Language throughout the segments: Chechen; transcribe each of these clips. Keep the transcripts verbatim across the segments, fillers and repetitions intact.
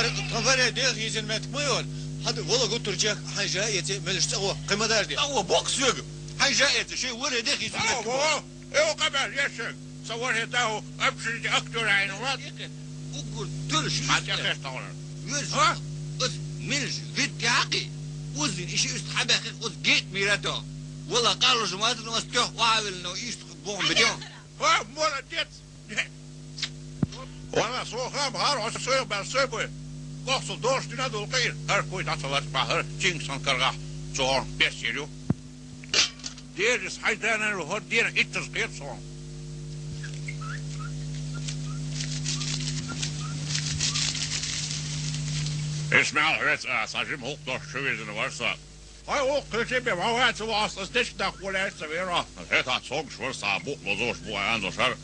Тхан варе дех йизин меттиг ма йора. Хьада вала гуттар чехка хьайн жа эце, мелаш цӀагӀо, кхы ма дажде. ЦӀагӀо боккха соьга. Хьайн жа эце, шоай варе дех йизин меттиг ма йора. Эва къамаьл ешшаг. Са варе дагӀу общежитие актёр айна вац. Уггар туьраш хьан тӀехеста гӀолар. Веза. А? Аз мелаш вид тӀехьакхи. Узин иши уст хьабаьххи, уз гейт мира то. Вала къалужа маза, но аз тёх уавил, но ист бухам битё. О, молодец! Вала, со хам, гӀар, хьо соьх бал сой буй. Кохсал дош дина дулкъир. ХӀар куй дӀа ца лач бахар, Чингисан каргахь цо бес йир ю. Деррис хьай данан хӀор дера иттаз кхер сон. Исмаил, хьоьца а, са жима хӀулкх дош чу визина вар со. Хьай воккха кхечи бе, ма ваца васта, ас дечка даккха волаьш ца вера. ХӀета цогаш вар са, букъ бозош бу, ан дошар.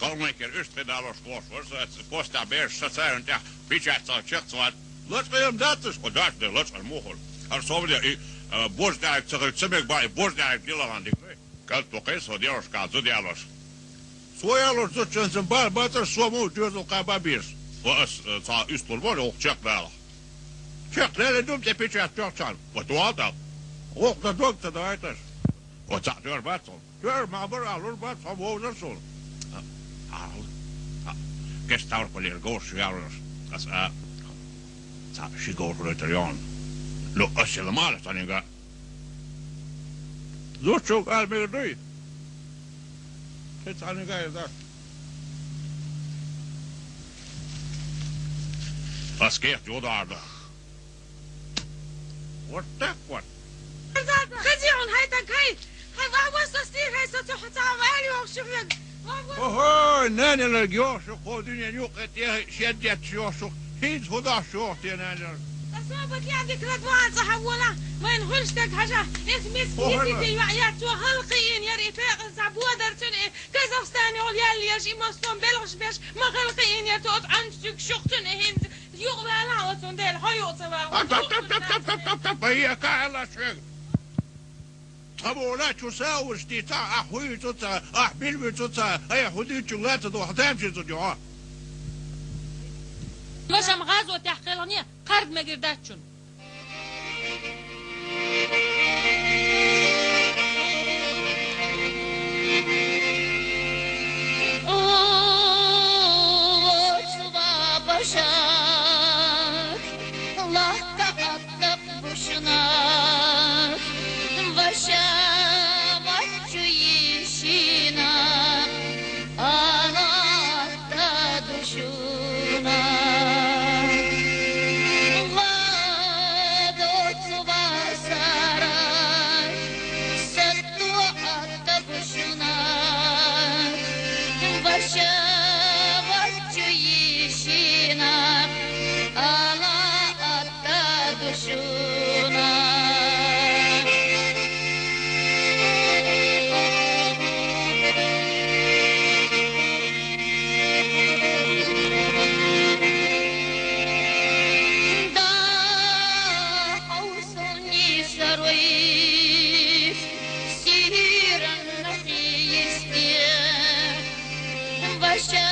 Калмайкер уьстхи далош лош вар со, эц постехь бераш са царна тӀехь печать ца чекх ца вац. Лачкъа ям дацаш, хьо дац де лачкъар мухур. ХӀара со ваде и, а, бож дӀаьрг ца хилча, ца мег ба и бож дӀаьрг дилагӀан дика. Кад ту кхайса, хьо делошкахь зуда ялош. Со ялош зудчун сан бала бацар, со мух доьзал кхаба безаш. Ва ас, э, цхьа уьстур бо, хӀокху чекхдалахь. Чекхдале дум тӀе печать тоьхчарна. Ва тоьхал тӀаккха. ГӀуллакх дан дог ца дайташ. Ва цхьаъ тоьар бац хьуна. Тоьар ма бара, алур бац, хьо вовзар суна. А, а, а, гештавр полер гош ялош. Ас а, цхьа ши гош вуьйтар йоӀна. Ну, ас сила мала цхьаьнга. Зудчуьнга ала мегар дуй? Кхин цхьаьнга а дац. Ас кехат йодаарда. Вот так вот. Хези хьуна хьайтан кай. Хьай вахвас ас дийр хьай со цу хьаца вали вахшу хьуна. Охой, наниларг йоху шух, хӀо дуьнен юккъе тӀе шед детташ йоху шух, хӀинца хӀун дохьуш йоху те наниларг? Ткъа собар яа дика лад ван цӀа хьан волахь, вайн хуьлуш дерг хьажа, эс миска йисиде йоӀ яц, цо халкъе ийна яра и пекъаза бодар цуьнан, и Казахстане хьула яьлла еш, и мостом белхаш беш, ма халкъе ийна яра цо оцу Ӏанчуьнга шух цуьнан, и хӀинца юкъа валахь оцунна дела, хьо юкъа ца вала. Ай, я кхаьллаш вега. Тхо волчу саурш дийца, ахь хӀуьйцу ца, ахь билвуьцу ца, айхьа хӀун дуьйцучуьнга лаца ду, хьан тамашийна зуда йохьо? Вашам гӀазотехь кхелхане, кхарга мегар дац шуна. О, оцу бабаша, лахка Бу шуна ваша ваччу йишина, алатта ду шуна. Ва доцу васара, сатту атта бу шуна, ваша ваччу йишина, ала Та душуна. Да, хьовсалний сарой, сийранна хийсте, ваша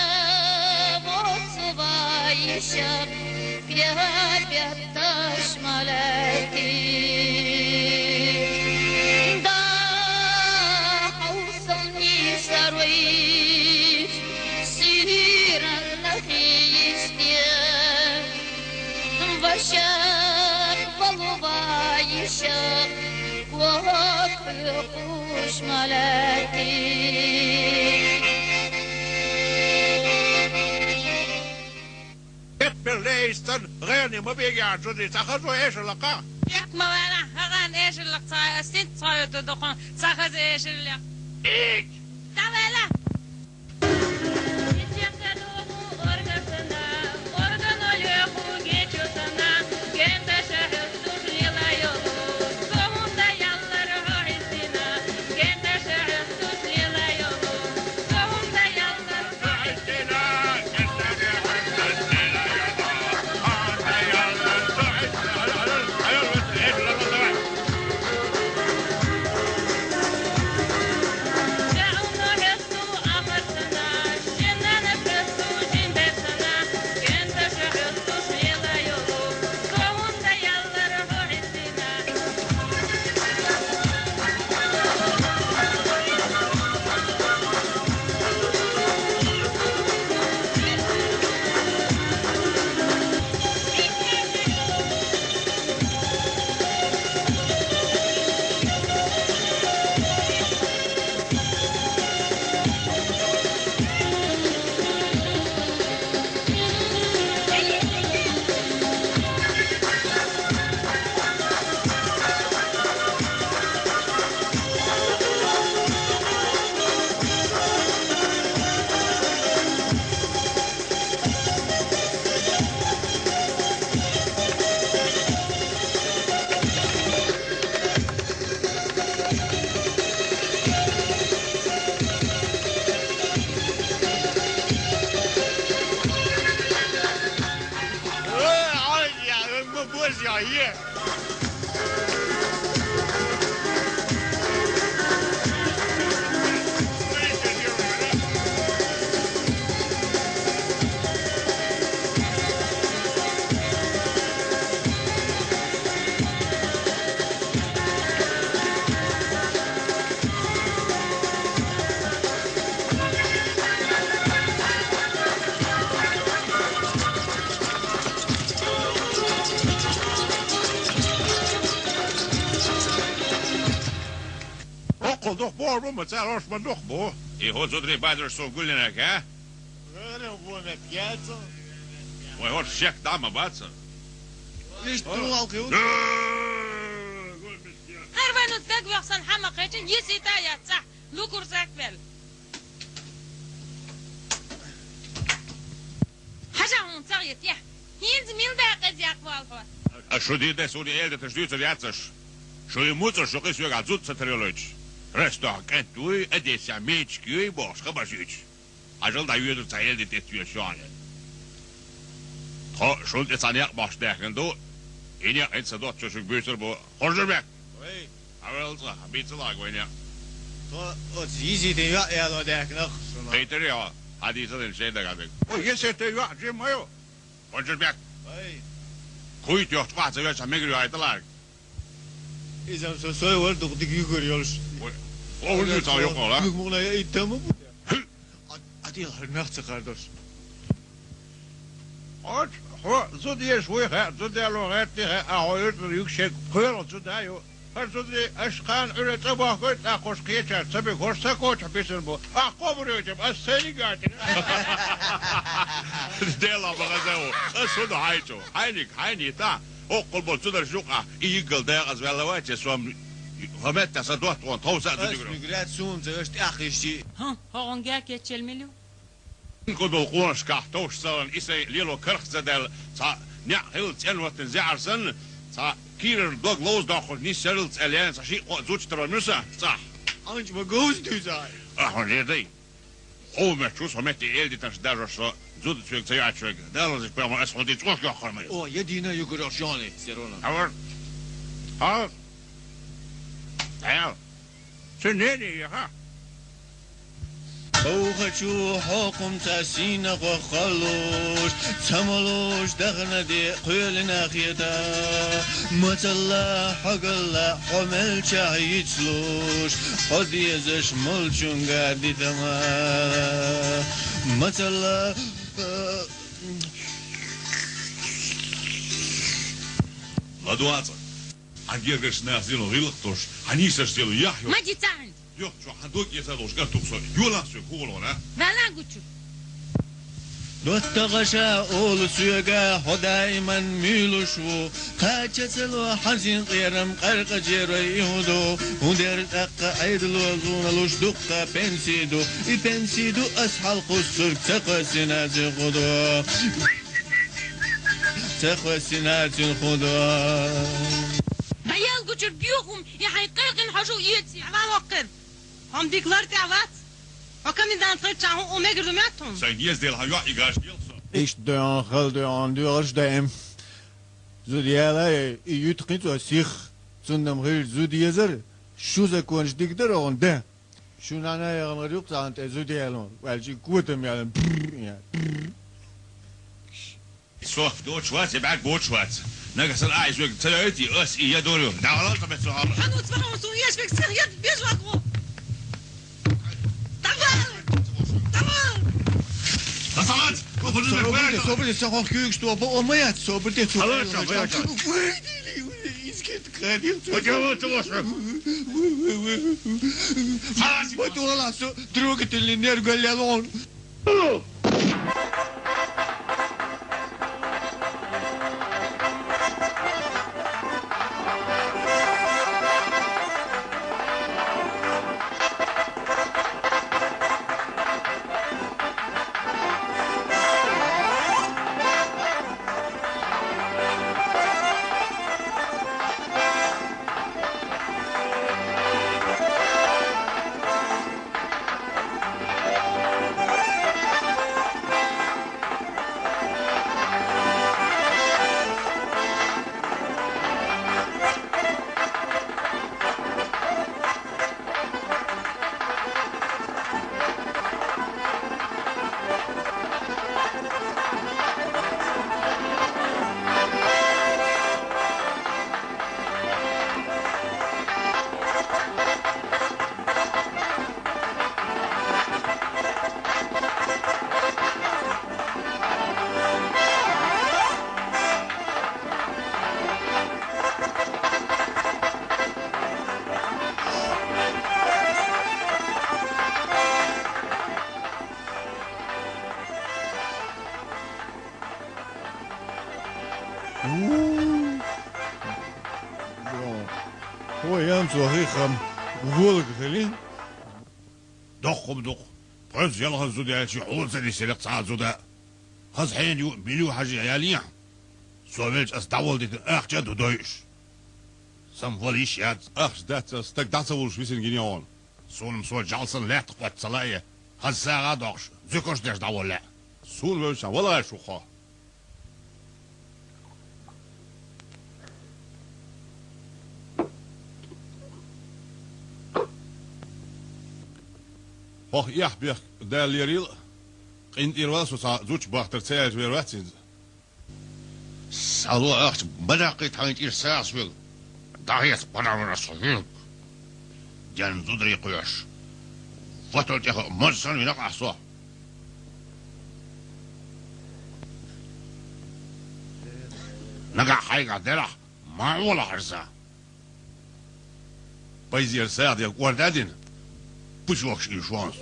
воцу вайша, я бетташ ма лаьтти. Да, хьовсалний сарой, сийранна хийсте, ваша валу вайша, коху кхуьш ма лаьтти. Эт бер лейстан гӀерни ма бегӀа чуди, ца хазо эшалакха. Эт ма вала, хаган эшалакха ца, синт ца ю ду дохун, ца хаза эшалакха. Ик! Давай ла! Оккхул дукха бохур бу, ма цара ош ма дукха бу. И хӀун зударий базараш сов гуллинарг, а? Вай, хӀорш шек дӀа ма бац. Иштта гӀалгӀа ю. Харванут дагвехсан хӀама кхечун йисита яц цӀахь, лукур заквел. Хьажа хьуна ца гӀетта, хӀинца мила дакъа иза яккха валахьо? А шу дийр дай суна элдаташ дуьйцур яцаш. Шу и муцӀар шу кхин соьгахь зуда ца тарелойтуш. Растохь кӀант юй, Одессехь мечик юй бохуш хабарш юьйцуш. Хьажал дӀайоьдур цхьа элди тӀе тоьшуш йоӀана. Тхо шуна тӀе цхьа некъ бохьуш даьхкина ду, и некъ хӀинца сан доттагӀчо шуьга буьйцур бу. Хоржурбек! Вай! Хьавелла цкъа, бийца лаг вай некъ. Тхо оцу йиситин йоӀ яло даьхкина-кх шуна. Кхийтарий хьо, хьан дийца дина шайн дагахь дерг? О, йиситин йоӀ жима ма ю! Хоржурбек! Вай! Кхуьйта йохчу къохь ца веш, хьан мегар йохьийта лаг? Иза-м со сой вара дукха дика юкур йолуш. Ой, о, хӀун ю цхьа юкъа, а? Юкъа мукъана я и таму бу. Хьу! А, а, дела хьара нах ца кхардош. Оч, хьо зуда еш вуй хаьа, зуда яло гӀерти хаьа, а хьо юьртара юкъа шег кхоьлгӀа зуда ю. ХӀара зударий аша кхана Ӏуьйре цӀа бохкуьйту, тӀаккха хӀорш кхечаьрца ца бигахь, хӀорш сан кочахь бисина бу. Ахь кхобур йойтуш, ас сайниг а гатина. Дела ма хаза ву, ас хӀун ду хьайчу? Хьайниг, хьайниг, та? Оккхул болу цу дарш юкъахь и йиггал декъаза ваьлла вац, я сом хӀа метта сан доттагӀон тховса а зудигра. Ас муьград суна ца аша тӀаьхьа йиш йи. ХӀан, хӀогӀун гакеччел мила ю? Кху долу къонашкахь товш ца лан, и сайн лело карх ца даьлла, цхьа неӀ хилла цӀенваттина зеӀар санна, цхьа кийрара дог ловза доккхуш нисъярал цӀе лена, цхьа шиъ-кхоъ зудчу таро нуьса цӀахь. Анча ма говза дуьйцу ахь. Ахьа ледай. Хьо метташ ву со метте элдитанаш даржош со зуда соьга ца йоьттуш верг, Далла разиш пайхамар ас хьуна дийца ош йоккхур ма ю. О, я дийна юкур йолуш йоӀане, Серона. Хьавар. Хьал. Хьал. Цу нене яха. Бовхачу хьокхум ца сийна гӀо кхоллуш, ца молуш дахана де кхоьлина хета. Мацалла, хьогалла, хьо мелчахь йицлуш, хьо дезаш молчунга дитама. Мацалла. ЛадогӀа цкъа. Хьан гергарчу нахах зило гӀиллакх долуш, хьан нийсарчу зило яхь йолуш. Ма дицахьанца. Йохчо хьан дог эца долуш гатух со, йолахь соьга хӀун гӀолгӀана? Валан гучу. ДоттагӀаша олу соьга, хьо даиман муьйлуш ву, кхача ца ло хьан зин къерам къаркъа жерой и хӀун ду, хӀун дера тӀаккха Ӏедало зуна луш дуккха пенси ду, и пенси ду ас хьалкхуссург ца кхоьссина цуьнан хӀун ду. Ца кхоьссина цуьнан хӀун ду. Даял гучур бюхум, и хьайн кхайкхина хьожу эци. Авал воккхир. Хьо-м дика лар тӀехь вац. Хьо комендант хилчахь хӀун мегар ду моьтту хьуна? Сайн ездел хьан йоӀ и гаш гел со. Иштта доьгӀан, хала доьгӀан доьгӀуш даим. Зуда яла, и юьту кхин цо сих. Цунна-м хир зуда езар, шу законаш дика дара охан да. Шу нана яханагӀар юкъа цхьана тӀе зуда яла, ваьлчи котам яла. Бррр, я, бррр. Со доцуш вац, я бӀаьрг боцуш вац. Нагахь санна а иза вега ца йойтий, ас и я дорю. ДӀавала ца бецо хьала. Хьан уц вахана су еш вег сих яд бежваго. Давай! Давай! Дасалац! Собрде, собрде, сан хох кюйгш топа, о, моя, собрде, собрде. Алло, алло, алло. Изкет кадил. Почему ты можешь? Вот у вас трогательный нервный. Хо янцо хихам волга хилин. Доххум дух. Пхьоьз ялхаза зуда яьлчи хьула ца диселах цхьа а зуда. Хаза хьена ю, мила ю хьажа ялийхьа. Со велча ас дӀаволдитина ахча а ду дойуш. Сам вала йиш яц. Ахча дац ас стаг дӀа ца вулуш висина гине хьона. Суна-м со жал санна лаьтта кхоттаца лаьа, хаза сагӀа а доккхуш, зуькаш деш дӀаволла лаьа. Суна вевшан вала гӀайша ву хьо. Хьох эхь-бехк Дала лерийла, къинтӀера вала со цхьа зудчо бахтар ца яьлча вер вац хӀинца. Сало ахча ма даккхий тхьайна тӀера сагӀаш вилла. ДӀахьеца панарвара со вилла. Ден зударий кхоьш. Ватал тӀеха маза санна вина къахьсо. Нагахь хьайгахь делахь, ма Ӏола хьарза. Пайзера сагӀа дерг орда а дина, пучокаш иш вон со.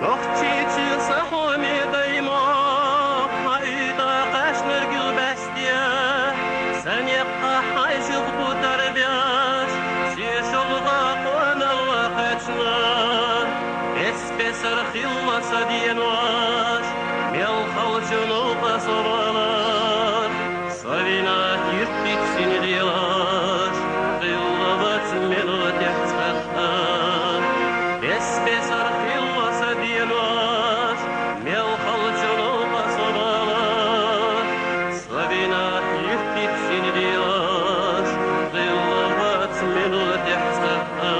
Нохчийчоь сан хьоме даймохк, хьан уьйтӀа кхаьчнарг юхабаьсте, сан некъа хьайшах бу тарбеш, шен шолгӀа къонал кхаьчна. Бес-бесар хилла сан денош, мел халчу новкъа со балаш, со вина хӀирттица син делаш, хилла вац мел тӀехь цхьаккха. Бес-бесар хилла сан денош, мел халчу новкъа со балаш, со вина хӀирттица син делаш, хилла вац мел тӀехь цхьаккха.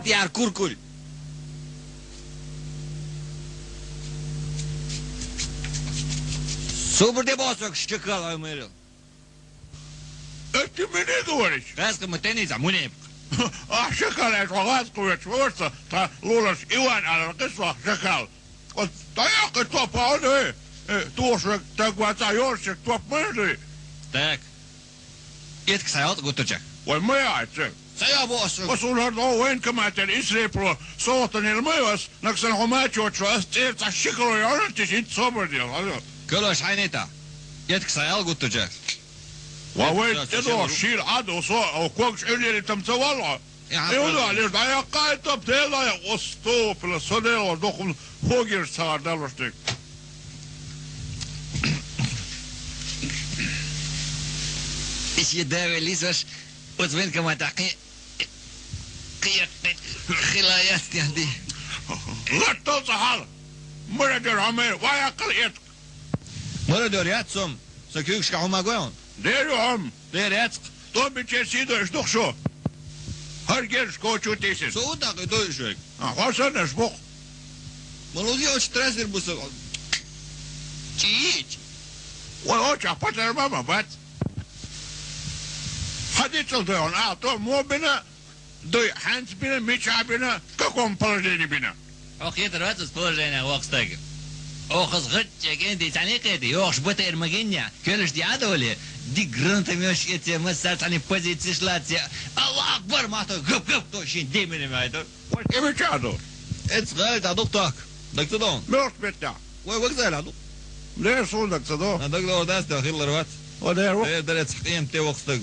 Яр куркуль. Собар де босок шакал ай мэрил. Это мне говоришь? Газ кому тени за мунеб. А шакал ай газ кувет шворца, та лулаш Иван алар кислах шакал. Вот та я кисло пауды. Тушек так ваца ёршик топ мэрды. Так. Эт ксаялт гутуча. Ой, мы а це. Сая босок. Ос улар до военкоматер исрепро. Сотанил мы ос. Наксан хумачо чо ас церца шикро ёртиш ит собар дел. Калаш хайнета. Эт ксаял гутуча. Ва вай тедо шир адо со, о кокш элери там цавало. Эвда лер да я кайта пела я остопла содело дохун хогер сар далоштек. Иши даве лизаш, оз военкомата кхи-, кхи-, кхи-, хилаяс тянди. Латтал сахал. Мурадер амер, вая кал эт. Мурадер яцом, са кюкшка хумагон. Дер хум. Дер яцк. То бичер сидо иш духшу. Хар герш кочу тисис. Со удак и дойшек. А, хвасанаш бух. Молодец, оч трасер буса. Чич. Ой, оч, а патер мама бат. Хадицал дойон, а, то мобина, дой ханц бина, мича бина, в каком положении бина? Ох, хитр вацас положение вокстаг. Ох, аз гачча генди цани кеди, ох, шбата эр магиння, кёлш ди адоли, ди гранатомёш эти, массар цани позициш лаци. Аллах Акбар, мато, гып-гып, то шин демине майдо. Ой, кеми чадо. Эц гай да дук так. Дак цудон. Мёрт бетта. Ой, вокзал аду. Лер сун дак цудо. А дак дор дас да хиллер вац. О, лер вок. Лер дерец хим те вокстаг.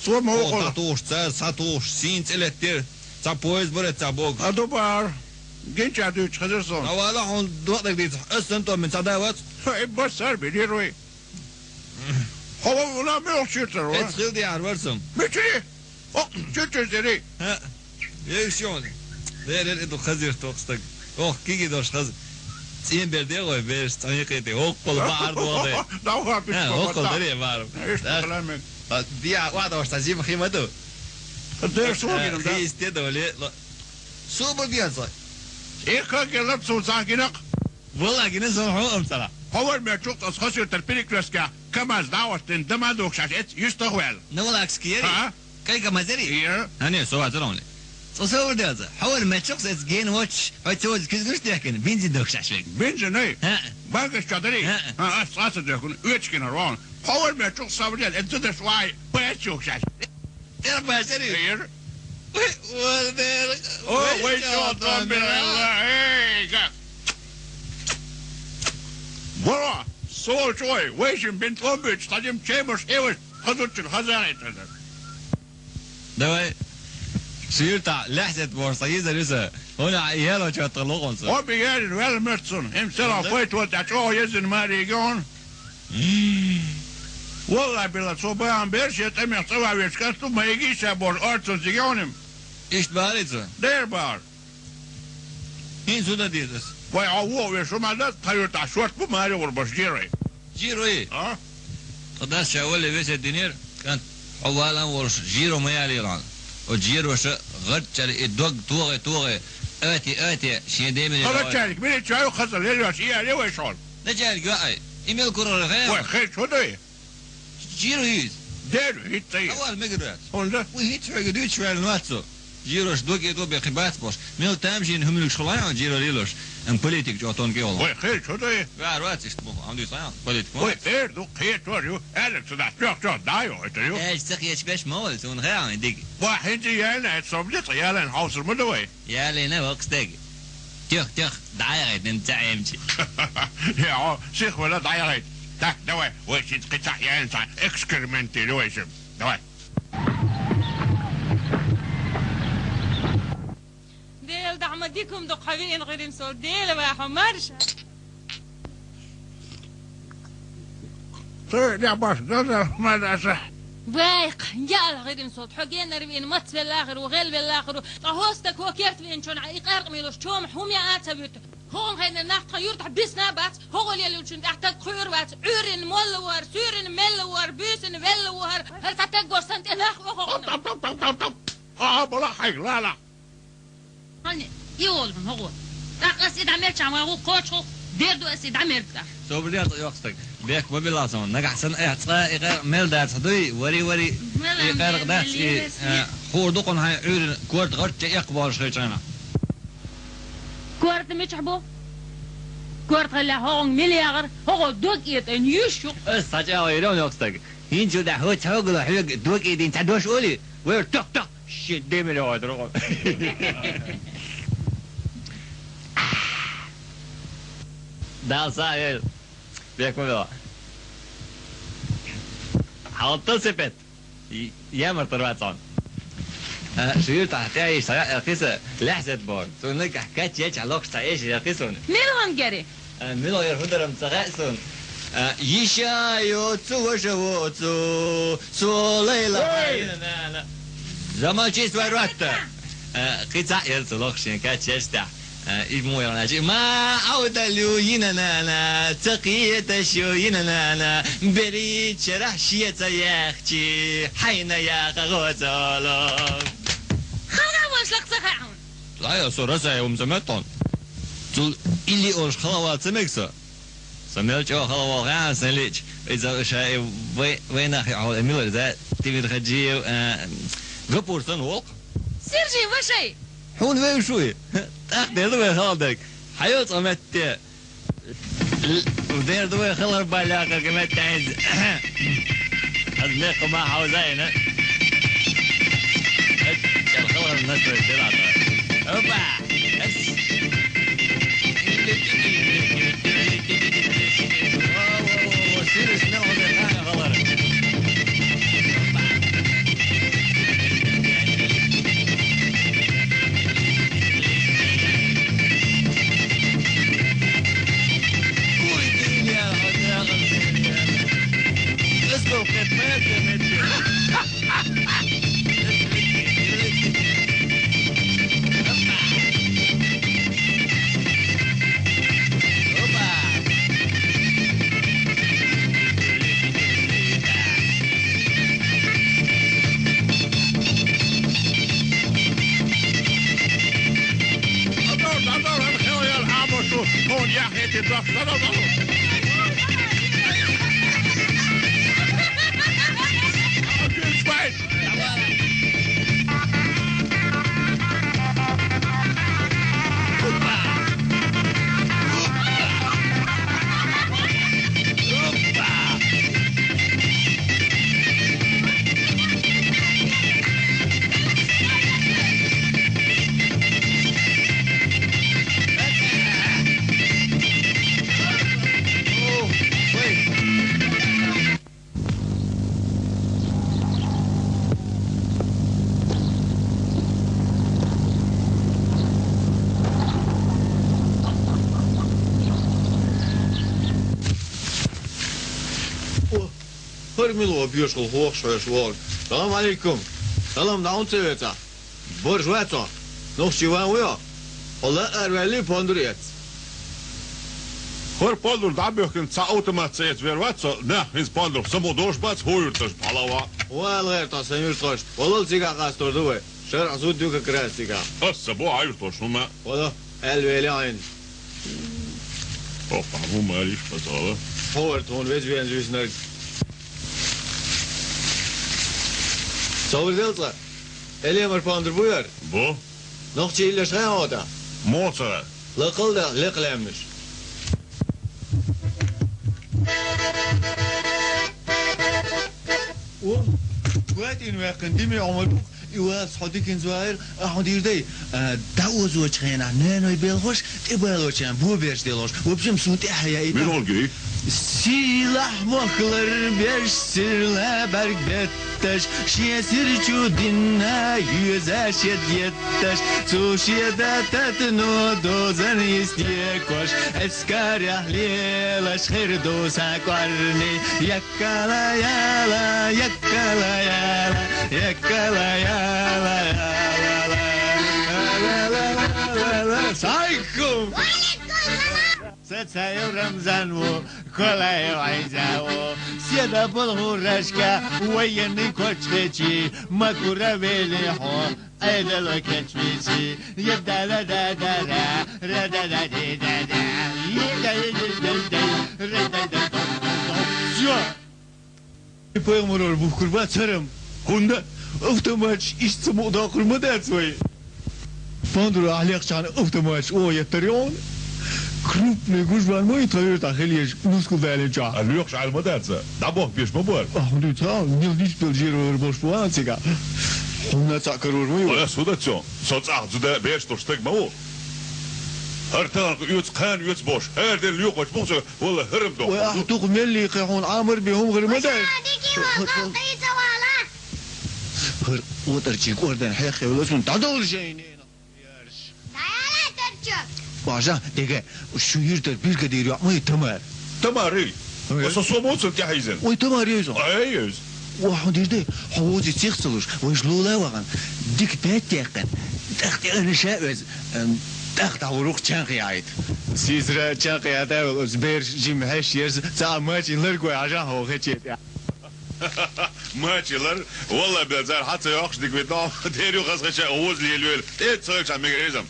Суома окъула. Татуш, ца, сатуш, син цӀелеттир, ца поезд буре, ца бог. А дубар. Гинча дуч хазир сон. Авала хун дуадак диц. Эс сан то мин ца давац. Ибба сар билируй. Хова уна мёх чиртер ва. Эц хил ди арварсам. Мичри? О, чиртер зери. Ха. Ексион. Лер, лер, эду хазир токстаг. Ох, киги дош хаз. ЦӀен берде гой, берш, цӀани кете. Оккол баар дуаде. Давга пиш. Ха, оккол даре баар. Эш каламен. Диа, ва дош, та зим химаду. Дер согинам, да? Хи исте доле. Субу дианса. Э, как я лап сун сагинак? Вала гина сон хо амсала. Ховар мя чухтас хасир тар перекрестка. КамАЗ даваш тен дама духшаш эц юстахвел. На вала акскиери? А? Кай КамАЗери? Ия. А не, со вацаронли. Со вар деза. Хьо вар маччахь, эс ген воч, хьо цо кизгаш дехкин, бензин дохшаш век. Бензин ай? ХӀа. Багаш чадари? ХӀа. ХӀа, ас ас дехкин, уч кина рон. Хьо вар маччахь, саврел, эс даш вай, паччахь. Эр башари. Эр. Ой, ой, эр. О, ой, вай чё там, там, бля, бля, эй, га. Боро, сол чой, вай шим бин томбич, тадим чемош, эваш, хазучин, хазарай, тадим. Давай. Сирта лехзет бор, сагиза риса. Она яла чё-то логонса. О, бигерин, вел мертсун. Им села, да, хойт вот, а чё, езин мари гон? Валлай, била, цо баян берш, я тӀамехь цӀа ван вечкан, цу ма йигийша бохуш, орцун зигевним. Иштта бахарий цо? Дер бахар. ХӀинца хӀун дан деза ас? Вай, а, во, веш хӀума дан, тхан юьртахь шорта бу маре гӀур баш жирой. Жирой? А? Тхан дас ша валле весе динера, кӀант, хьо валан волуш жиро ма ялийла хьуна. Оцу жироша гӀарччале и дог тогӀе-тогӀе, ати-ати, шен демире. Ха, начальник милиция ю хаза лелош, и аьлла вай шуна. Начальник ю ай. И мел кургӀара хьан? Вай, хир чу дай? Жиро ю иза. Дер, хӀитта ю. Хьавар мегар вац. ХӀунда? Вай хӀитта хьоьга дуьйцуш ваьлла вац цо. Жирош дог а ду бехи бац бохуш. Мел тамашийна хӀуманигаш хуьлу хьуна жиро лелош? Ам политик чӀогӀа тонкий волу. Вай, хир чу дай? Вар вац иштта боху. Ам дуьйцу хьуна политик ма вац. Вай, эр ду, кхетор ю. Аьлла ца дац, чох-чох дӀа ю, это ю. Аьлча ца кхеташ беш ма вац, цуьнан хаьа хьуна диг. Вай, хӀинца яьлла, это со блица яьлла, хьовсур ма ду вай. Ялийна воккха стаг. Тих, тих, дӀаяхийта нин ца Ӏемчи. Я, хьо сихвала дӀаяхийта. Так, давай, вай шийтта кхин цхьаъ яьлла цхьа эксперимент йийла вай шим. Давай. Дела дахьа ма дика хӀума ду хьо веана гӀирин сол. Дела ваха марша. Ца дӀа баш даза ма даса. Вайх, яла гӀирин сол, хьо генар вийна, мац велла ахир ву, гӀел велла ахир ву, ткъа хӀо стаг хӀо керт веанчунна и къаркъа мелуш чома хӀума яа а ца вуьту. ХӀокхун хенахь нах тхан юьртахь бисна а бац, хӀо гӀо лелачун тӀехь таг кхуьур вац, Ӏуьйрина молла ву хӀара, суьйрина мелла ву хӀара, буьйсина велла ву хӀара, хӀара цхьа таг гуш санна тӀе нах ву хӀокхунах. Топ, топ, топ, топ, топ. А, бала хьайга, лала. Хьан и олу хӀун хӀокхо? ТӀаккха ас и дӀа мелчахь ван гӀуллакх кхочуш, дер ду ас и дӀа мерг тӀаккха. Собар де, йоккха стаг. Бехк ма билла сан. Нагахь санна айхьа цкъа и къаркъа мел дац хьан дуй? Вари, вари. Мел и ан къаркъа мел, дац мел и, ес, а, хьур ду кхунна хьайн Ӏуьйрина корта гӀарчча эккха болуш хилча хьуна. Корта мичахь бу? Корта хилла хӀокхунга мила яхара, хӀокхо дог этӀайна юьш ю. Ас схьачӀагӀо йира хьуна, йоккха стаг. ХӀинца ю дӀа хӀоьца хьоьгало хьоьга дог ийдина цхьа дош олий? Вер тох-тох! Шен демире гӀой дургӀу. Дала са а вер. Бехк ма бела. Хьалта сепет. Ямар тар вац хьуна. А, шу юьртахь тӀе йиш схьа яа кхиса лаьхьзет боху. Цунна нагахь кач ечахь лохуш цхьа эшар яа кхиса хьуна. Мила ван гери? А, мила ван гери хӀун дарам ца хаьа суна. А, йиша йоцу, ваша воцу, со лайла. Ой! Хьайна нана. Замалчист вай ротта. А, кхин цхьаъ яра ца лохуш шен кач ечтахь. А, и муха яхана чи. Ма Ӏовдалю йина нана, ца кхеташ ю йина нана, берриг чарахь шеца яхчи, хьайна яха гӀо цолу. ХалгӀа ваш лакха ца хаьа хьуна. Лайо, со расай хӀума ца меттон. Цул илли олуш халавала ца мега со. Со мел чӀогӀа халавала хаьа сан лиъча. Иза ша и вай, вайнах яхьол, мила вара иза, Тимир Хаджиев, а, Гапур сан волкх. Сержий, вашай! Хьуна вевшуй? ТӀаккха делла вай халдерг. Хьайо цӀа метте. Л-, дер ду вай халхар баллякъа гамет тайз. Аз мекха ма хьаузайна. Чал халхар насрой делата. Опа! Эс. Сирис мел хаза халхар. Ар мила ван пешкал хохаш хьоьш вогӀуш. Салам алейкум. Салам, дӀа хӀунда ца вецахь? Борш вац хьо? Нохчий ван вуй хьо? Хьо лаъара ваьллий, пондар эц? ХӀара пондар дӀабоьхкина цхьа автомат ца эца вер вац со, нах хӀинца пондарах самукъа долуш бац, хӀун юьрташ бахьала ван. Вала гӀертахь сан юьртахошка, валал цигахь къастор ду вай. ШарӀан зуд ю как раз цигахь. Аса ца боху хьан юьртахошна хӀума. Вала, аьлла велахь хьайна. Опа, хӀума алийша, пазала. Хьо вара тхуна веза венза виснарг. Собар де цкъа. Элемар пондар буй хӀара? Бу. Нохчий иллеш хьан хьо тӀаккха? Моцара. Лакхал да, лекха лаьмнаш. О, гуьтӀина ваьккхина Диме Ӏумар ву, и валс хьо диканца ваийра, ахьа хӀун дийр дай, а, дӀаозочу хенахь наной белхош, тӀебалочарна боберш делхош. В общем, суна тӀаьхьа яийта. Мирон гей? Сийлахь мохк ларбеш, сирла бӀаьрг бетташ, шен сир чу динна, юьза шед етташ, цу шеда татано дозан йист екош, эскарехь лелаш хир ду сан кӀорни, яккала яла, яккала яла, яккала яла, яла, яла, яла, яла. Сайху! Сан цӀе Рамзан ву, Колаев Ӏийса ву, седа балхурашка военный кочвечи, Макура вели хьо, Ӏедало кечвечи, я да да да да да, ра да да ди да да, и да и ди да да, ра да да да да. Всё. Пайхамарора бухкур бац хӀара-м. ХӀунда? Автоматаш иштта ца мукъадоккхур ма дац вай. Пондар ахь лехчахьана автоматаш оха еттар ю хьуна. Крупный гуш бан ма ю тхан юьртахь хила езаш, нускал далийначохь. А лоькхуш Ӏаьржа ма дац, дӀабохка беш ма бара. Ахь хӀун дуьйцу хьан? Мел дича пел жер валар болуш бу ван цигахь. ХӀуманна цхьаъ карор ма ю. Ой, ас хӀун дац цо? Со цӀахь зуда беш долуш стаг ма ву. ХӀара таханах оьцу, кхана оьцу бохуш, хӀара дерриг лоькхуш бу-кх со. Валла, хӀара-м дохку. Вай, ахь дукха меллий кхин хьуна Ӏамар бен хӀума хир ма дай. Ша, дика ю, хӀара къоман къийса вала. ХӀара отарчий кӀордана хьеххе вала суна дӀадовла жайна. ДӀаяла, Тарчак. Бажа, дега, шун юьртара биргадир йоӀ ма ю Тамар. Тамар, эй? Ой. Аса со моцан тӀехьийзина. Ой, Тамар ю иза. Ай, ю иза. Ва, хьо дир де, хьо вовзий цих ца луш, вайша лулай вахана. Дика пет теккхина. ТӀаккха тӀе ана ша оьза. Ам, тӀаккха дӀавур ву-кх чан кхиайта. Сийсара чан кхиайта, оцу бераш жимма хьаьшша ерза, цхьа а мачийн ларг вай хьажахьа хьо хече тӀехь. Мачийн лар, валла бен цара хьан ца йоккхуш дика витахь, дер ю хаза хеча, вовза лелавелла, тӀе а ца хилча мега эзам.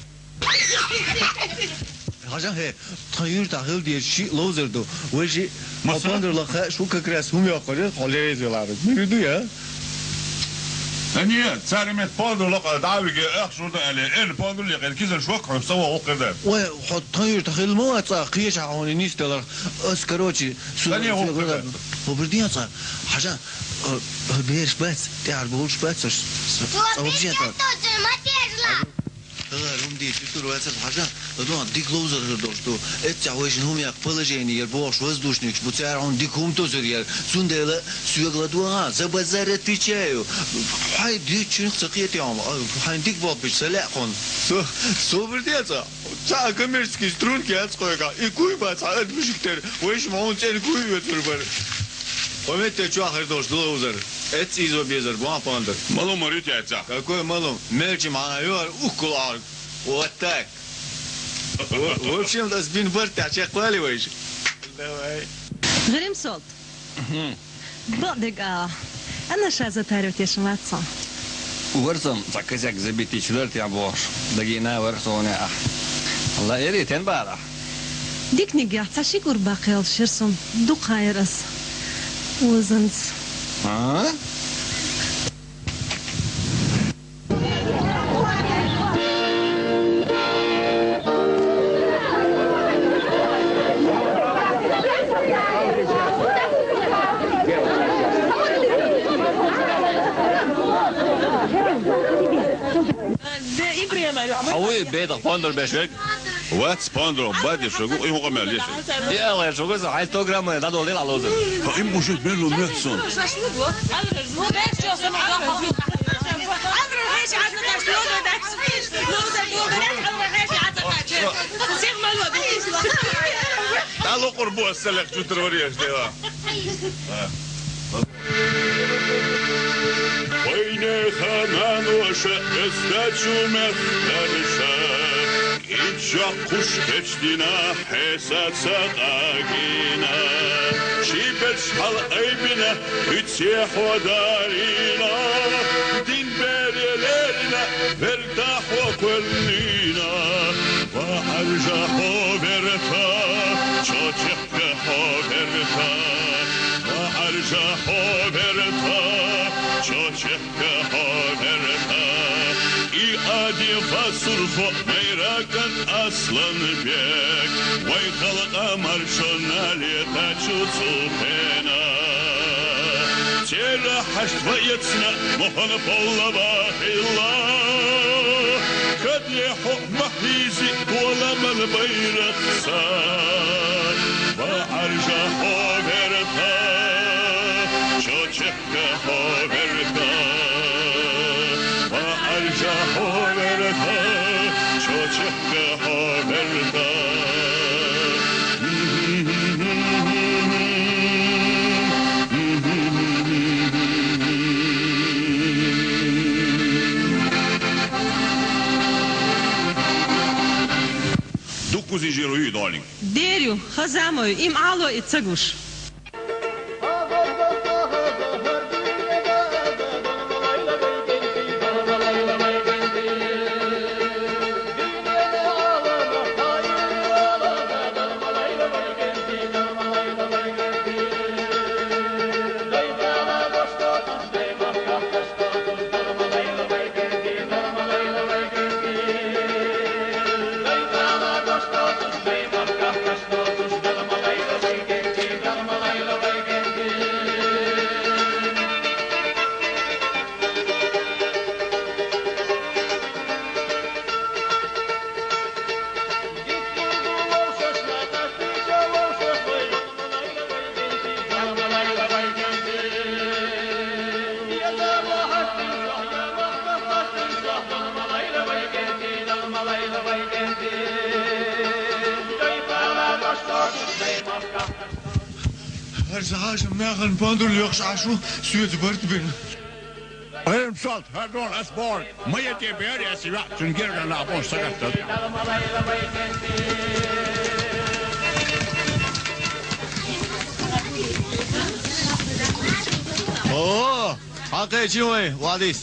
Хьажахьа, хӀе, тхан юьртахь хила деза шиъ ловзар ду. Вай шиъ, масала? Хьо пондар лакха шу как раз хӀума йоккхура, хьо лерриза велахь. Муьлха ду я? Дан е, цара метта пондар лакха дӀа а виге, ах шуна аьле, эн пондар лекхина кизан шок хьоьжуш ца вогӀу хир дац. Вай, хьо тхан юьртахь хила ма вац, цкъа кхечахьа хьуна нисделарх. Ас, короче, су-, дан е, вокху хир дац. Хьо бир ден цкъа. Хьажа, э, э, бераш бац, тӀаьхьара бовлуш бац, аш, с-, с-, вообще так. Хала, хӀума дийца тур вацара хьажа, ладогӀа дика ловзар хир долуш ду. Эццехь вайшин хӀума яккха положение яр бохуш воздушникаш бу, цара хьуна дика хӀума тосур яр. Цундела соьга ладогӀа, за базар отвечаю. Хьайн дуьйцучух ца кхетий хьуна, а, хьайн дика болх беш ца лаьа хьуна. Со-, собар де цкъа. Цхьа а коммерческий струнки яц кхойкхахь. И куй бац хьан адамашка тера. Вайша ма хьуна цӀена куй оьцур бара. Кхо метте чохь хир долуш ду ловзар. Эццахь ийзо безар бу хьан пондар. Малум ма ритьяй цхьа. Какой малум? Мелча ма хьан йора уккул Ӏарг. Вот так. В-, в общем, ас бина барт тӀехь чекхвали вайша. Давай. Гримсолт. Бакъдерг а, ана ша затаривать еш вац со. Вара со цхьа косяк забитича лар тӀехь бохуш, дагийна вара со хьуна а. Ла эри тен бара. Дикнигехь цхьа ши кӀур баккхал шира сум дукха яра ас. Озанца. А? Хьо вуй бедах пондар беш верг? Вац пондар, бадеш верг, и хӀун къамел еш? И ала еш верг, хьайн сто грамм дӀадолу дела лоза. Хьо им бушет мел лу мет сон. ДӀалукъур бу аса лекх чу травареш дела. Вайнеха наноша эстачу мехдарша, ича куш кечдина хеса цакагина, чи беш хал айбина, уьце ходарина, дин берелерина, верта хо квеллина, ва аржа хо верта, чочих Хо верта, ва аржа хо верта, чочиха хо верта. И ади ва сурфо майракан Асланбек, вай халкъа маршона лета чуцухена. Тера хьашт ва яцна мохан поллава хилла. Кадли хо Махьизи къола мал байрахса, ва аржа хо верта, чочиха хо верта, ва аржа хо верта, чочиха хо верта. Дуккузин жиру ю долин. Дерю, хазамою, им ало и цагуш. Гьар сагӀа шумнахъан пандур лехш ашу, суьца барт бин. Гьермсалт, гьардон ас бор, ма яте бер яс ва цунгер гана бон сагатта. О, хьакъе чи вай, Вадис.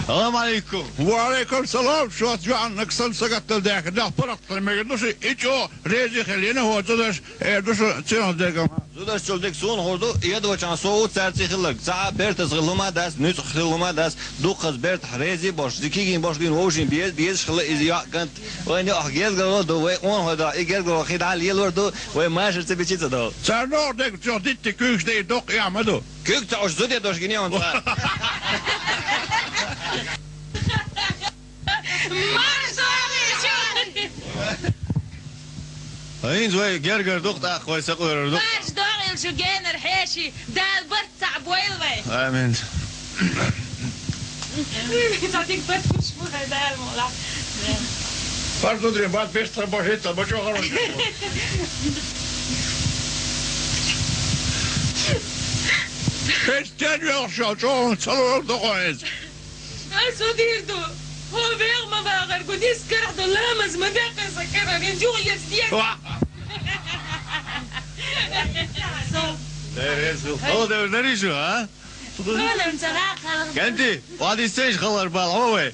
Салам алейкум. Ва алейкум салам. Шуц ван наксан сагатта дехда паракт мегдуши ичо рези хелена хо цудаш. Э, душу цирон дегам. Зудаш чул дег сун хурду, ядвачан соу царци хиллаг. Ца бертас гъилума дас, нуьц хиллума дас, дукхаз берт хрези бош, зикигин бош гин вовшин биез, биез хилла из яъ кант. Вай не ах гезгало ду, вай он хода, и гезгало хидал елвар ду, вай машир ци бичи цадо. Царно дег чо дитти кюкш дей док ямаду. Кюк ца уж зуде дош гини он ца. Марш догӀил шу! Инз вай гергар дукъ тӀаккха вай сакъерар дукъ. Марш догӀил шу генар хьеши, Дала барт цхьаъ бойла вай. Амин. Цадик барт куш бу хай Дала мола. Барт удри, барт бештра бошица, бачо хорош. Хестен вел шо, чон цалурал докъо эз. Ай, со дир ду. Хо вегъ ма вагъар гу, дис карахь ду, ламаз ма бекъар са карар, ин жугъ ес диен. Ва! Со. Дерезу. Хо девр дари шу, а? Хо девр цара халар. Генди, вади сеш халар бал, хо ве.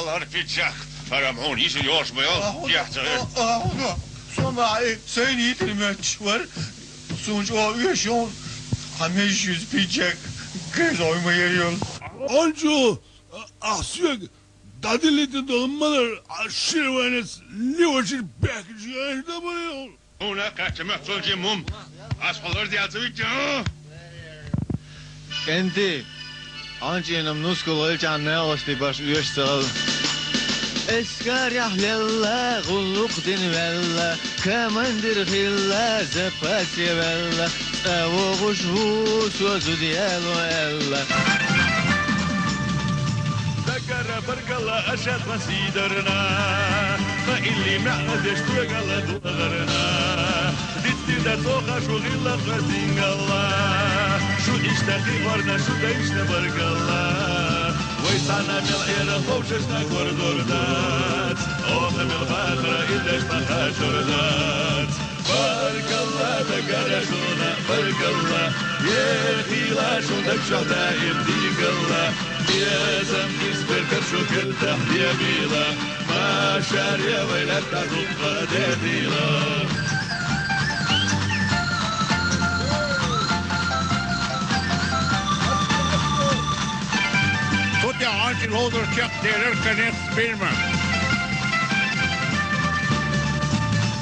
Алар пиджак, парамон, ишин ёрш моел, яхцыр. Сона, э, сен итер мөч вар, сунч о уьш он, хамеш юз пиджак, гез ойма ерёл. Ончу, а, ахсюк, дадилити долмалар, а, ширванец, ливочир бехчи, а, да моел. Уна качама цунчи мум. Ас холор диалцавича. Энди, анчинам нускул ылчан неолости баш уьшсал. Эскарях лелла, гуллук дин велла, командир хилла, запасе велла, авогуш ву созу диалу элла. Дагара баргала ашатма сидарна, ма илли маъна деш тургала дугарна. Дитти да тоха шу гилла хазингала, шу ишта хи горна шу дайшна баргала. Вай сана мел эра ховшешна гордордат, оха мел бахра идеш бахашордат. Баркалла, дагара шуна, баркалла, е хила шунда чода ирдигалла, е зам избер кар шукер тахтия била, ма шаре вайла тахук ма дедила. Тут я анчи лодор чек терер конец фильма.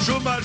Шумар